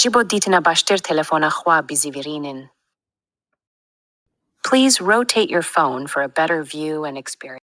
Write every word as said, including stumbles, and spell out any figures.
Ji bo dîtina baştir telefona xwe bizîvirînin. Please rotate your phone for a better view and experience.